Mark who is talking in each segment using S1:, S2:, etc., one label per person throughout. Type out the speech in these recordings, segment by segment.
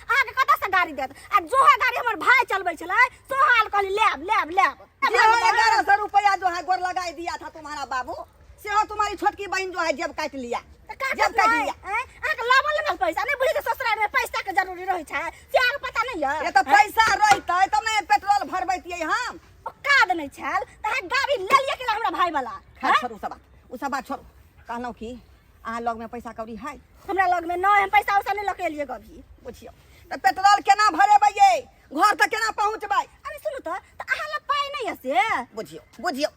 S1: अहाँके कतऽ से गाड़ी देत? आ जो है गाड़ी हमर भाई चलबै छलै, सोहाल कहली लेब लेब लेब।
S2: जे हो 1100 रुपया जो है गोर लगाई दिया था तुम्हारा बाबू, से हो तुम्हारी छोटकी बहन जो है जेब काट लिया।
S1: तऽ काटत
S2: जेब काटि
S1: नहि,
S2: लिया।
S1: आँय? अहाँके लाबल नहि पैसा नहि बुझै छै, ससुराल में पैसा के जरूरी रहै छै से अहाँके पता नहि यऽ?
S2: ये तो पैसा रहते तब ने पेट्रोल भरबैतियै हम।
S1: औकात नहि छल तऽ अहाँ गाड़ी लेलियै केला हमरा भाई वाला?
S2: खैर छोड़ू सब बात, ओ सब बात छोड़ू। कहलहुँ कि अहाँ लग में पैसा कौड़ी है?
S1: हमरा लग में नहि, हम पैसा उसा नहि लऽ के एलियै कभी।
S2: बुझियौ तऽ पेट्रोल केना भरेबै ये, घर तक केना पहुँचबै?
S1: अरे सुनू तऽ, तऽ अहाँ लग पाइ नहि यऽ से?
S2: बुझियौ बुझियौ,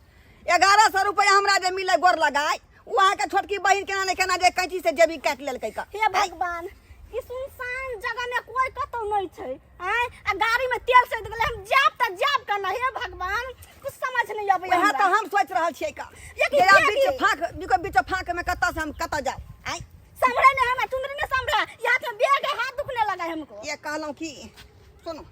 S2: 1100 रुपया हमरा जे मिले गोर लगाय, ओ अहाँके छोटकी बहिन केना ने केना जे कैंची से जेबी काटि लेलकै का।
S1: हे भगवान, ई सुनसान जगह में कोई कतौ नहीं छै, आँय? आ गाड़ी में तेल सैद गेलै, हम जायब तऽ जायब केना? हे भगवान, कुछ समझ नहीं अबै
S2: वएह
S1: हमरा।
S2: तऽ हम सोचि रहल छियै का
S1: लेकिन
S2: जे आब
S1: किया
S2: बीच
S1: की?
S2: फाँक बीच बीच फाँक में कतऽ से हम कतऽ जाउ, आँय?
S1: संभरे नहीं हमरा, चुंदरी नहीं संभरे, ये हाथ में बैग है, हाथ दुखने लगा है हमको।
S2: ये कहलहुँ कि सुनू,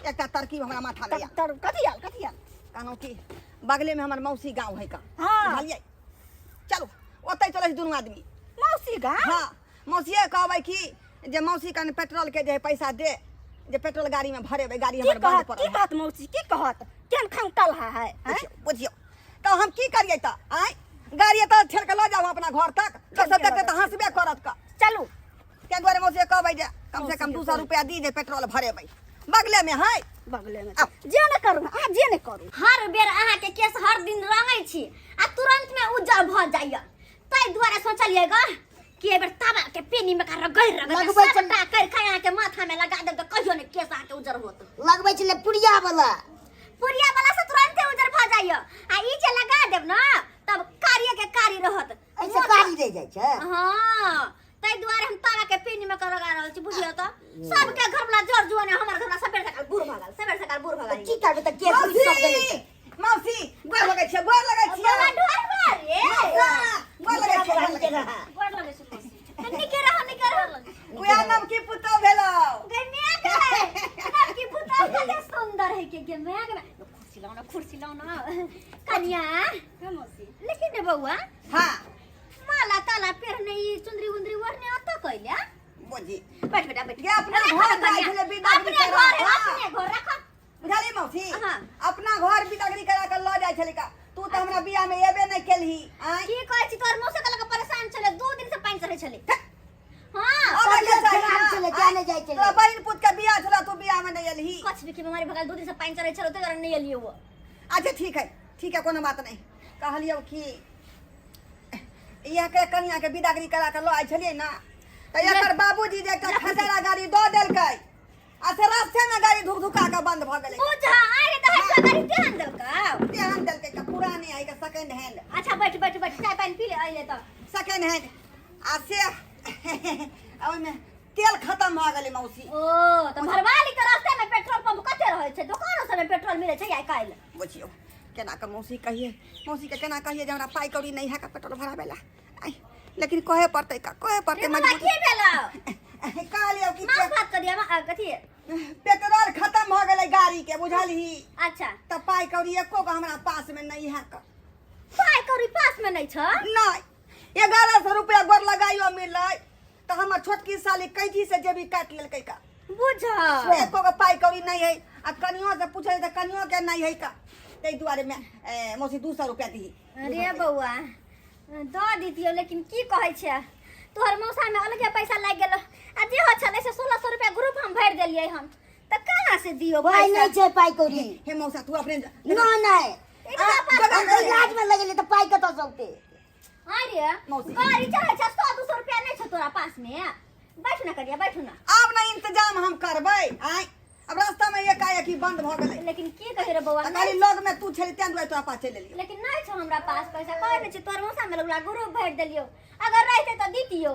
S2: एकटा तरकीब हमरा माथा में आयल।
S1: तर कथी आयल, कथी आयल?
S2: कहलहुँ कि बगले में हमर मौसी गाँव है का।
S1: हाँ।
S2: बुझलियै? चलू ओतै चलै छी दुनू आदमी।
S1: मौसी गाँव?
S2: हाँ, मौसिए कहबै कि जे मौसी कन पेट्रोल के जे है पैसा दे, जे पेट्रोल गाड़ी में भरेबै, गाड़ी
S1: की
S2: हमर बंद
S1: कहत?
S2: पड़ल
S1: की
S2: है।
S1: कहत मौसी? की कहत? केहन खंकल है, है? आँय?
S2: बुझियौ बुझियौ, तऽ हम की करियै तऽ? आँय, गाड़ी एतऽ छोड़ि कऽ लऽ जाउ अपना घर तक, लोक सब
S1: छोड़ि के
S2: देखतै
S1: लऽ
S2: तऽ हँसबे करत का।
S1: चलू।
S2: ताहि दुआरे मौसी कहबै जे कम से कम
S1: मौसी के
S2: 200 रुपया दी जे पेट्रोल भरेबै, बगले में है।
S1: बगले में
S2: आउ।
S1: जे नहि करू अहाँ, जे नहि करू।
S3: हर बेर अहाँके केस हर दिन रंगै छी आ तुरंत में उज्जर भऽ जाइया, ताहि दुआरे सोचलियै ग कि एहि बेर ताबा के पेनी में का रगड़ रगड़
S4: लगबै छल-
S3: सबटा करि के अहाँके माथा में लगा देब तऽ कहियो ने केस अहाँके उज्जर होत।
S4: लगबै छलै पुड़िया वाला।
S3: पुड़िया वाला से तुरंते उज्जर भऽ जाइया, आ ई जे लगा देब न तब कारिये के कारी रहत।
S4: ऐसे कारी रहि जाइ छै।
S3: हाँ, ताहि दुआरे हम तारा के पेनी में कर लगा रहल छी। बुझियौ तऽ सबके घर वाला जर जुआने, हमर घर वाला सबेर सकाल बूढ़ भऽ गेल, सबेर सकाल बूढ़ भऽ गेल।
S4: की करबै तऽ केस
S2: मौसी
S4: सब गेलै छै।
S2: मौसी, गोर लगै छियै, गोर लगै छियै।
S3: बौआ ढोर बा रे।
S2: मौसा, गोर लगै छियै, गोर लगै छियै।
S3: गोर लगै छै मौसी। निके रहो, निके रहो।
S2: उएह नवकी पुतोह भेलौ।
S3: गै माय गै, नवकी पुतोह कते सुंदर है के, गे माय गे। कुर्सी लाओ ना, कुर्सी लाओ ना कनिया।
S1: हे मौसी।
S3: लेकिन रे बौआ,
S2: हाँ,
S3: माला ताला पेरने, ई चुंदरी उंदरी ओढ़ने अत कैले?
S2: बुझी।
S3: बैठ बेटा, बैठ।
S2: गे अपना
S3: रखो
S2: घर
S3: ना
S2: जाइ
S3: कनिया।
S2: छलै बिदागरी
S3: अपने
S2: करा
S3: घर है,
S2: कऽ।
S3: अपने घर रखो।
S2: बुझलियै मौसी?
S3: हाँ।
S2: अपना घर बिदागरी करा कऽ लऽ जाइ छलै का। तू तऽ हमरा बियाह में एबे नहि केलही, आँय?
S3: की कहै छी, तोहर मौसा के लग परेशान छलै, 2 दिन से पानि चढ़ै छलै। हाँ।
S2: अबै के
S4: तबियत
S2: चाही
S4: खराब
S2: ना,
S4: छलै,
S2: आँय?
S4: तें नहि जाइ छलै।
S2: तोरा बहिन पुत के बियाह छलै, तू बियाह में नहि एलही।
S3: कछ के बीमारी भऽ गेल, 2 दिन से पानि चढ़ै छलै, ताहि दुआरे नहि एलियै ओ।
S2: अच्छा ठीक है, ठीक है, कोनो बात नहि। कहलियौ कि इएह के कनिया के बिदागरी करा के लऽ आयल छलियै ने, तऽ एकर बाबूजी जे एकटा खटारा गाड़ी दऽ देलकै, आ से रास्ते में गाड़ी धुक धुका के बंद भऽ गेलै।
S3: बुझा अरे तऽ हटका गाड़ी तेहन देलकौ?
S2: तेहन देलकै के पुराने आई के सेकंड हैंड।
S3: अच्छा बैठ बैठ बैठ, चाय पानि पी ले अइले तऽ।
S2: सेकंड हैंड, आ से आ ओहिमे तेल खत्म भऽ गेलै मौसी।
S3: ओ तऽ भरवा ली तऽ रास्ते में पेट्रोल पंप कते रहै छै, दोकानो सब में पेट्रोल मिलै छै आइ काल्हि।
S2: बुझियौ केना कऽ मौसी कहिए, मौसी के केना कहिए जे हमरा पाइ कौड़ी नहि है का पेट्रोल भराबै ला, आइ, लेकिन कहे पड़तै का, कहे पड़तै
S3: रे बाबा,
S2: मजबूरी।
S3: की भेलौ?
S2: कहलियौ कि
S3: मांस भात कऽ दिया कथी?
S2: पेट्रोल खत्म भऽ गेलै गाड़ी के, बुझलही?
S3: अच्छा।
S2: तऽ पाइ कौड़ी एको गो हमरा पास में नहीं है का।
S3: पाइ कौड़ी पास में नहीं छ?
S2: नहीं, 1100 रुपया गोर लगाइयो मिललै तऽ हमर छोटकी साली कैंची से जेबी काटि लेलकै का।
S3: बुझ
S2: एको गो पाइ कौड़ी नहीं है, आ कनियो से पूछै तऽ कनियो के नहीं है का, ताहि दुआरे में ए, मौसी 200 रुपया दीही।
S3: अरे बौआ, दऽ दितियौ, लेकिन की कहै छै, तोहर मौसा में अलगे पैसा लागि गेल, आ जे हो छलै से 1600 रुपया ग्रुप हम भरि देलियै हन, तऽ कहाँ से दियौ
S4: पाइ
S3: पैसा?
S4: नहि छै पाइ कौड़ी।
S2: हे मौसा, तू अपने
S4: न नहि,
S3: एक बाप
S4: हम तऽ इलाज में लगेलियै तऽ पाइ कतऽ से औतै?
S3: अरे
S2: मौसी।
S3: गाड़ी चढ़ै छै, 100-200 रुपया नहि छौ तोरा पास में? बैठ ना करिया, बैठ ना।
S2: आब ना इंतजाम हम करबै, आँय? अब रास्ता में एकाएक ही बंद भऽ गेलै।
S3: लेकिन की कही रे बौआ,
S2: तऽ खाली लग में तू छली तें दुआरे तोरा पास चलि एलियौ।
S3: लेकिन नहि छौ हमरा पास पैसा, कहै नहि छी, तोहर मौसा में लगला ग्रुप भरि देलियौ, अगर रहितै तऽ दितियौ।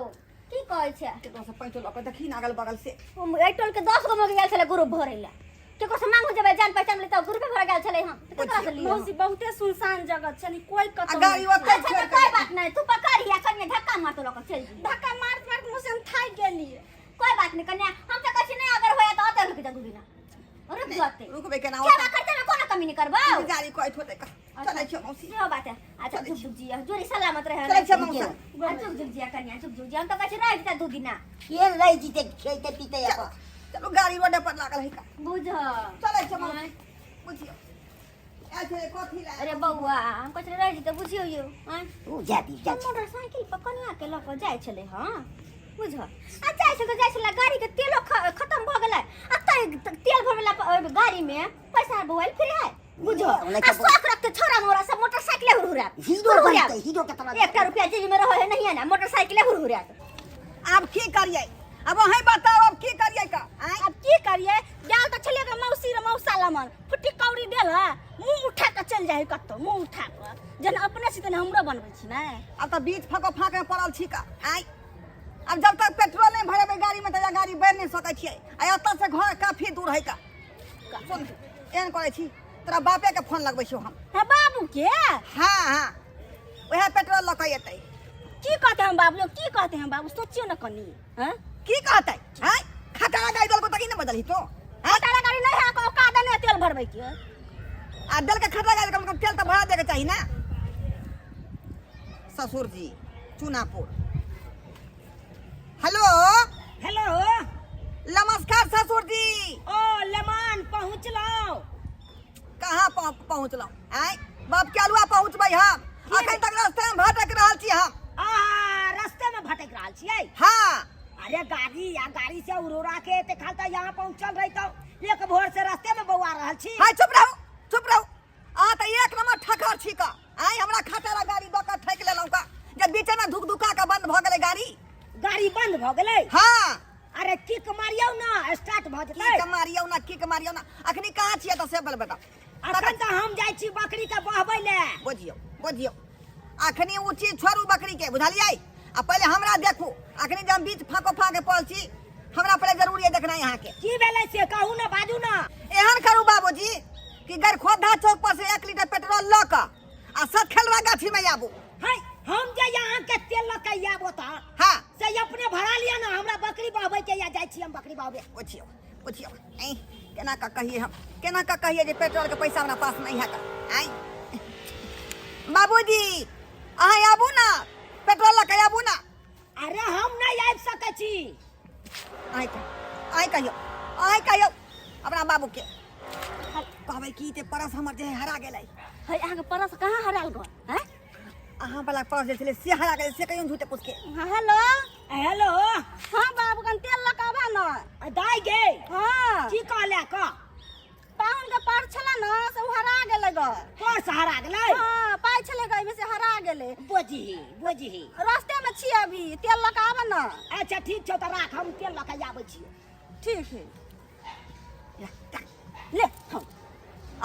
S3: की कहै छै,
S2: केकरो से पैंचो लऽ कऽ देखी ना अगल बगल से।
S3: एहि टोल के 10 गो मौगी गेल छलै ग्रुप भरै लए, केकरो से मांगू जेबै जान पहचान ले तऽ ग्रुपे भरे गेल छलै हम तऽ केकरा से लियौ?
S1: मौसी, बहुते सुनसान जगह छै नी, कोई
S2: आ
S1: कतौ
S2: गाड़ी
S1: नहि छै।
S2: ओतै
S3: अच्छा
S2: छोड़ि
S3: तऽ कोई
S2: कऽ
S3: बात नहि, तू पकड़ आ कनिया धक्का मारतो लऽ कऽ चलि जइहे।
S1: धक्का मारत मारत मौसी हम थाकि गेलियै।
S3: कोई बात नहीं कन्या, हम तऽ कहै छी नहि अगर होया तऽ ओतै रुकि जा 2 दिना, रुक जाते।
S2: रुकबै केना?
S3: खेबा खर्चा में कोनो कमी नहीं करबौ।
S2: जारी कहैत होतै का। चलै छियौ मौसी।
S3: सेहो बात है। अच्छा
S2: चलै
S3: जुग जुग जिया, जोरी सलामत रहे।
S2: चलै छियौ मौसा।
S3: आ जुग जुग जिया कन्या, जुग जुग जिया। हम तऽ कहै छी रहि जेतै 2 दिना।
S4: के रहि जीते खेते पीते अपन।
S2: चलू गाड़ी रोडे पर लागल है का
S3: बुझ
S2: चलै छै मौसी बुझियौ आयल छलै कथी लए
S3: अरे बौआ हम कहै छलियै रहि जेतै बुझियौ यौ आँय
S4: ओ जा दी जा दी।
S3: मोटरसाइकिल पर कनिया के लऽ कऽ जाइ छलै हँ बुझ आ जाइ छलै तऽ जाइ छलै गाड़ी के तेलो खतम भऽ गेलै आ तै तेल भरबै ला गाड़ी में पैसा बौआ फिर है बुझ
S4: ओना
S3: आ
S4: के
S3: शौक रखते छोरा मोरा सब मोटरसाइकिले हुरहुरात
S4: हीरो
S3: हुरहुरात।
S4: बनतै हीरो के तरह
S3: एकटा रुपया जेबी में रहे है नहीं है ना मोटरसाइकिले हुरहुरात
S2: आब की करियै आब अहीं बताउ आब की करियै का आँय
S1: अब की करिए गेल तऽ छलियै गे मौसी रे मौसा लमन फुट्टी कौड़ी देल है मुंह उठा के चलि जाइ कतौ मुंह उठा के जेना अपने छी तेना हमरो बनबै छी ने
S2: आब तऽ बीच फको फाँक में पड़ल छी का आँय आब जब तक पेट्रोल नहीं भरेबै गाड़ी में तऽ गाड़ी बढ़ि नहीं सकै छियै आ एतऽ से घर काफी दूर है का सुन एहन करै छी तोरा बापे के फोन लगबै छियौ हम
S1: हे बाबू के
S2: हाँ हाँ वएह पेट्रोल लऽ कऽ एतै
S1: की कहते हम बाबू यौ, की कहते हम बाबू सोचियो न कनी हैं
S2: की कहतै आँय खटारा गाड़ी देलको तऽ की नहि बदलही तो आँय
S1: तारा गाड़ी नहीं है को का देने तेल भरबै के
S2: आ देलके खटारा गाड़ी कम से कम तेल तऽ भरा दैके चाही ने ससुर जी चुनापुर हेलो
S5: हेलो
S2: नमस्कार ससुर जी
S5: ओ लेमान पहुँचलहुँ
S2: कहाँ पहुँचलहुँ आँय बाप के अलुआ पहुँचबै हम अखन तक रास्ते में भटक रहल छी हम
S5: आ रास्ते में भटक रहल छियै
S2: हाँ
S5: अरे गाड़ी आ गाड़ी से उड़ोरा के एते खाल तऽ यहाँ पहुँचल रहितौ एक भोर से रास्ते में बौआ रहल छी
S2: हाय चुप रहू चुप रहू अहाँ तऽ एक नंबर ठकर छी का आइ हमरा खटारा गाड़ी दऽ कऽ ठकि लेलहुँ का जे बीचे में धुक धुका कऽ बंद भऽ गेलै गाड़ी
S5: गाड़ी बंद भऽ गेलै
S2: हाँ
S5: अरे किक मारियौ ना स्टार्ट भऽ जेतै
S2: किक मारियौ ना किक मारियौ ना अखनी कहाँ छियै तऽ से बल बताउ
S5: अखन तऽ हम जाइ छी बकरी के बहबै ले
S2: बुझियौ बुझियौ अखनी ओ चीज छोड़ू बकरी के बुझलियै आ पहिले हमरा देखू अखनी जे हम बीच फाँको फाँके पड़ल छी हमरा पहिले जरूरी है देखनाइ अहाँके
S5: की भेलै से कहू ना बाजू ना
S2: एहन करू बाबूजी कि गरखोधा चौक पर से एक लीटर पेट्रोल लऽ कऽ आ सतखेलवा गाछी में आबू
S5: है हम जे अहाँ के तेल लऽ के आयब ओतऽ
S2: हाँ
S5: से अपने भरा लिअ ना हमरा बकरी बहबै के या जाइ छी हम बकरी बहबै
S2: बुझियौ बुझियौ ऐ केना कऽ कहिए हम केना कऽ कहिए जे पेट्रोल के पैसा हमरा पास नहीं है का ऐ बाबूजी अहाँ आबू ना पेट्रोल लऽ के आबू ना
S5: अरे हम नहीं आबि सकै छी
S2: आइ आइ कहियो आइ कहियो अपना बाबू के कहबै की ते परस हमर जे हरा गेलै
S1: है अहाँके परस कहाँ हरायल गल हैं
S2: अहाँ वाला परस जे छलै से हरा गेलै से कहियो झूठे पूछ के
S1: हाँ हेलो
S5: हेलो
S1: हाँ बाबू कन तेल लगाबा न
S5: दाइ गे
S1: हाँ
S5: की कहले कह
S1: पाहुन के पर छला न से उ हरा गेलै ग
S5: पर्स हरा गेलै
S1: हाँ पाइ छलै ग एहिमे से हरा गेलै
S5: बोझही बोझही
S1: रास्ते में छी अभी तेल लगाबा न
S5: अच्छा ठीक छौ तऽ राख हम तेल लऽ के आबै छियौ
S1: ठीक है ले हम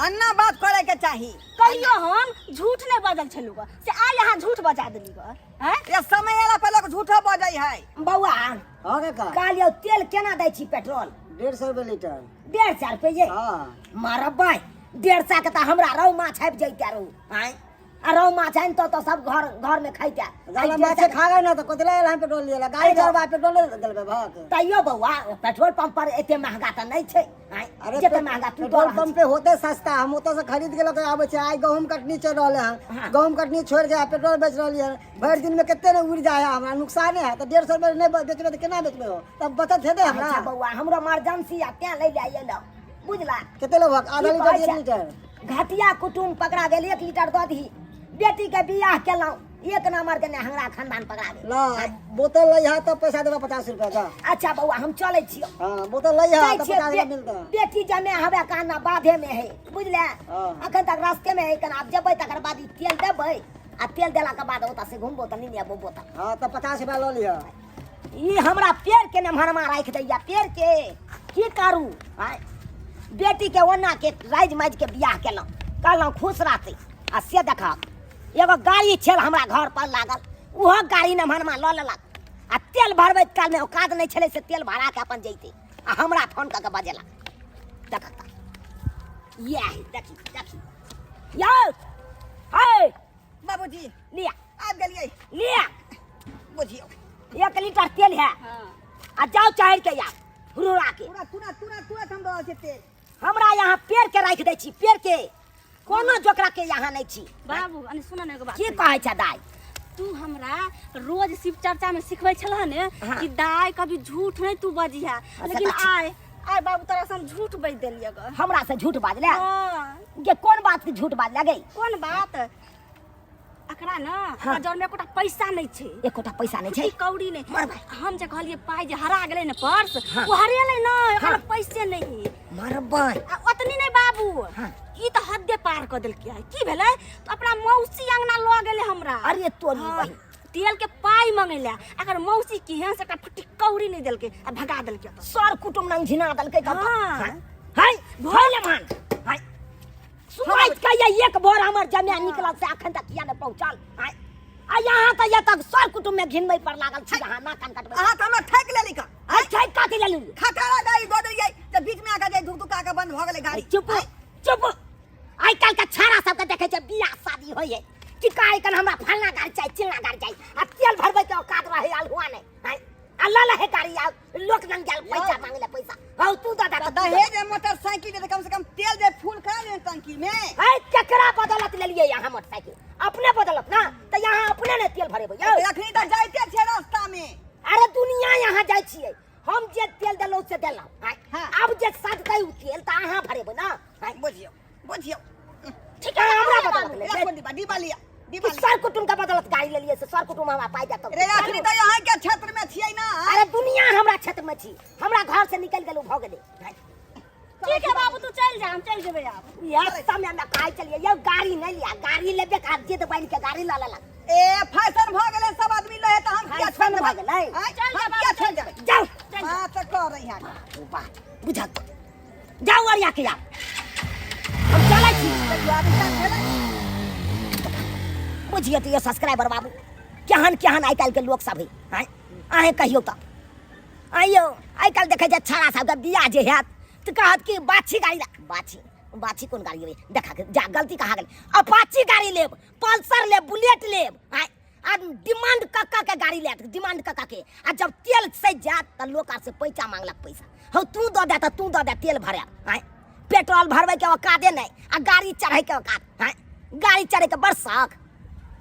S2: अन्ना बात करे के चाही
S1: कहियो हम झूठ नहीं बजल छलू ग से आइ अहाँ झूठ बजा देली ग हैं
S2: ये समय आला पर लोग झूठो बजै है
S5: बौआ
S4: हाँ काका
S5: कहलियौ तेल केना दै छी पेट्रोल
S4: 150 रुपये लीटर
S5: 150 रुपये
S4: हाँ
S5: मारब भाई 150 के तऽ हमरा रहु माछ आबि जैते रहु आँय आ रहु माछ आनितौ तऽ सब घर घर में खैते
S4: गाला माछे खा गए ना तो कथी ला हम पेट्रोल लिये ला गाड़ी चलबा पेट्रोल देलबे भक
S5: तैयो बौआ पेट्रोल पंप पर एते महंगा तऽ नहि छै आँय
S4: अरे
S5: जते महंगा तू
S4: पेट्रोल पंप पे होते सस्ता हम ओतऽ से खरीद के लऽ के आबै छियै आइ गहूम कटनी चलि रहलै हन
S5: हाँ।
S4: गहूम कटनी छोड़ि के आ पेट्रोल बेच रहलियै हन भरि दिन में कते ने उड़ि जाइ है हमरा नुकसाने है तऽ 150 रुपये नहि बेचबै तऽ केना बेचबै हो तब बचत हेतै हमरा
S5: अच्छा बौआ हमरो इमरजेंसी आ तें लै ले अयलहुँ बुझला
S4: कते लेबहक आधा
S5: की
S4: लीटर
S5: कहै
S4: एक
S5: छै?
S4: लीटर
S5: घटिया कुटुम पकड़ा गेल एक लीटर दऽ दही बेटी के बियाह केलहुँ एक नंबर के ने हमरा खानदान पकड़ा गेल
S4: ला बोतल लै है तब पैसा देबा 50 रुपया का
S5: अच्छा बौआ हम चलै छियौ
S4: हाँ बोतल लै है
S5: जाइ
S4: तब
S5: छियै,
S4: 50 रुपया मिलता
S5: बेटी जमे हवे काना बाधे में है बुझले
S4: हाँ।
S5: अखन तक रास्ते में है कन आब जेबै तकर बाद ई तेल देबै आ तेल देला के बाद ओतऽ से घुमबो तऽ नहीं अबो बोतल
S4: हाँ तब 50 रुपया लऽ लिह
S5: ई हमरा पेड़ के नमहरमा राखि दैया पेड़ के की करू आँय बेटी के ओना के राजि माजि के बियाह केलहुँ कहलहुँ खुश रहतै आ से देखब एगो गाड़ी छल हमरा घर पर लागल ओहो गाड़ी नमहरमा लऽ लेलक आ तेल भरबैत कालमे औकात नहि छलै से तेल भरा के अपन जैतै आ हमरा फोन कऽ के बजेलक देखक तऽ इएह है देखी देखी यौ है
S2: बाबूजी
S5: लिया
S2: आबि गेलियै
S5: लिया
S2: बुझियौ
S5: एक लीटर तेल है आ जाओ चढ़ के आब हुरुरा के
S2: पूरा तुरंत तुरंत तुरंत हम दऽ रहल छियै तेल
S5: हमरा यहाँ पेड़ के राखि दै छी पेड़ के कोनो जोकरा के यहाँ नहीं छी
S1: बाबू अने सुन ने एगो बात
S5: की कहै छै दाइ
S1: तू हमरा रोज शिव चर्चा में सिखबै छलह ने
S5: हाँ।
S1: कि दाई कभी झूठ नहीं तू बजिहा लेकिन
S5: तऽ
S1: आइ आय बाबू तोरा से हम झूठ बाजि देलियै ग।
S5: हमरा से झूठ बाजले?
S1: हाँ।
S5: गे कोन बात के झूठ बाजले गई?
S1: कोन बात? एकरा न एकरा जर में एकोटा पैसा नहीं छै।
S5: एकोटा पैसा नहीं छै?
S1: फुटी कौड़ी नहीं।
S5: मर भाई।
S1: हम जे कहलियै पाई जे हरा गेलै ने पर्स,
S5: हाँ।
S1: ओ हरेलै न, एकरा
S5: हाँ।
S1: पैसे नहीं।
S5: मरबै।
S1: आ ओतनी नहीं बाबू।
S5: हाँ।
S1: ई तऽ हद्दे पार कऽ देलकै। की भेलै तऽ अपना मौसी अंगना लऽ गेलै हमरा।
S5: अरे तोरी
S1: हाँ,
S5: बहिन।
S1: तेल के पाई मंगैला, अगर मौसी केहन से एकटा फुटी कौड़ी नहीं देलकै आ भगा देलकै ओतऽ।
S5: सर कुटुम नंग झिना देलकै तब।
S1: हाँ।
S5: हाय भइले मान। हाय सुबह के ये एक भोर हमर जमिया निकलल से अखन तक किया ने पहुंचल। हाय आ यहाँ तऽ ये तक सर कुटुम में घिनबै पर लागल छी यहाँ ना कान कटबै।
S2: अहाँ तऽ हमरा ठकि लेली का।
S5: हाय ठकि काटी लेली।
S2: खटारा गाड़ी दऽ देलियै तऽ बीच में आके जे धुक धुका के बंद भऽ गेलै गाड़ी।
S5: चुप चुप। आइ काल्हि के छाड़ा सबके देखै छै बियाह शादी होइ है कि कहै कन हमरा फलना गाड़ी चाही चिलना गाड़ी चाही आ तेल भरबै के औकात रहे आल हुआ नहीं। हाय आ ल लहे गाड़ी आ लोक नंग गेल पैसा मांगे ले पैसा। हौ तू दऽ दे
S2: तऽ दहेज में मोटरसाइकिल दे कम से कम तेल जे फूल करा ले टंकी में।
S5: हाय केकरा बदौलत लेलियै यहाँ मोटरसाइकिल? अपने बदौलत ना तऽ यहाँ अपने ने तेल भरेबै यौ।
S2: तऽ अखनी तऽ जाइते छै रास्ता में।
S5: अरे दुनिया यहाँ जाइ छियै, हम जे तेल देलहुँ से देलहुँ।
S2: हाँ।
S5: आब जे सदतै उ तेल तऽ अहाँ भरेबै ना।
S2: हाय बुझियौ बुझियौ।
S5: ठीक है हमरा बदौलत ले।
S2: राखो डिब्बा, डिब्बा लिअ, डिब्बा लिअ।
S5: सर कुटुम के बदौलत गाड़ी लेलियै से सर कुटुम हमरा पाइ देतौ।
S2: रे अखनी तऽ अहाँ के क्षेत्र में छियै ना।
S5: अरे दुनिया हमरा क्षेत्र में छी, हमरा घर से निकल गेलौ भऽ गेलै।
S1: ठीक है बाबू तू चल जा, हम चल जेबै आब।
S5: यार समय में कहै चलियै यौ गाड़ी नहीं लिया, गाड़ी लेबे के जिद बन के गाड़ी ल लेलक।
S2: ए फैशन भऽ गेलै सब आदमी लहे तऽ हम किया
S5: फैशन
S2: छोड़ि
S5: भऽ
S2: देबै?
S5: गेलै।
S2: आँय,
S1: चल जा
S2: हम
S1: बाबू,
S2: किया
S1: चल
S2: छोड़ि देबै?
S5: जाउ।
S1: चल जा।
S2: बात कऽ रही है।
S5: ओ बात बुझल। जाउ अरिया के आब। हम चलै छी। बुझियौ तऽ यौ सब्सक्राइबर बाबू केहन केहन आइ काल्हि के लोक सब है। आँय अहें कहियौ तऽ। आइयो आइ काल्हि देखै छै छाड़ा सबके बियाह जे हैत तऽ कहत कि बाछी गाड़ी ला, बाछी बाछी कोन गाड़ी लेबै? देखा के जा गलती कहाँ गेल। अपाची गाड़ी लेब, पल्सर लेब, बुलेट लेब। आँय आ डिमांड कऽ कऽ के गाड़ी लेत, डिमांड कऽ कऽ के। आ जब तेल सजि जायत तऽ लोक आर से पैसा मांगलक पैसा। हौ तू दऽ दे तऽ तू दऽ दे तेल भरायब। आँय पेट्रोल भरबै के औकाते नहि आ गाड़ी चढ़ै के औकात। आँय गाड़ी चढ़ै के बड़ शौक।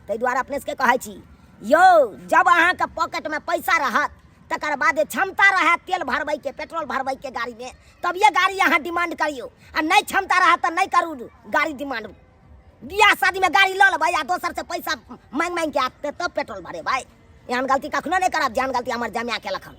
S5: ताहि दुआरे अपने सबके कहै छी यौ जब अहाँके पॉकेटमे पैसा रहत तकर बाद क्षमता रहत तेल भरबै के, पेट्रोल भरबै के गाड़ी में, तब ये गाड़ी अहाँ डिमांड करियौ। आ नहि क्षमता रहत तऽ नहि करू गाड़ी डिमांड। बियाह शादी में गाड़ी लऽ लेबै आ दोसर से पैसा मांगि मांगि के आते तब पेट्रोल भरेबै। एहन गलती कखनो नहि करब जेहन गलती हमर जमाए केलक हन।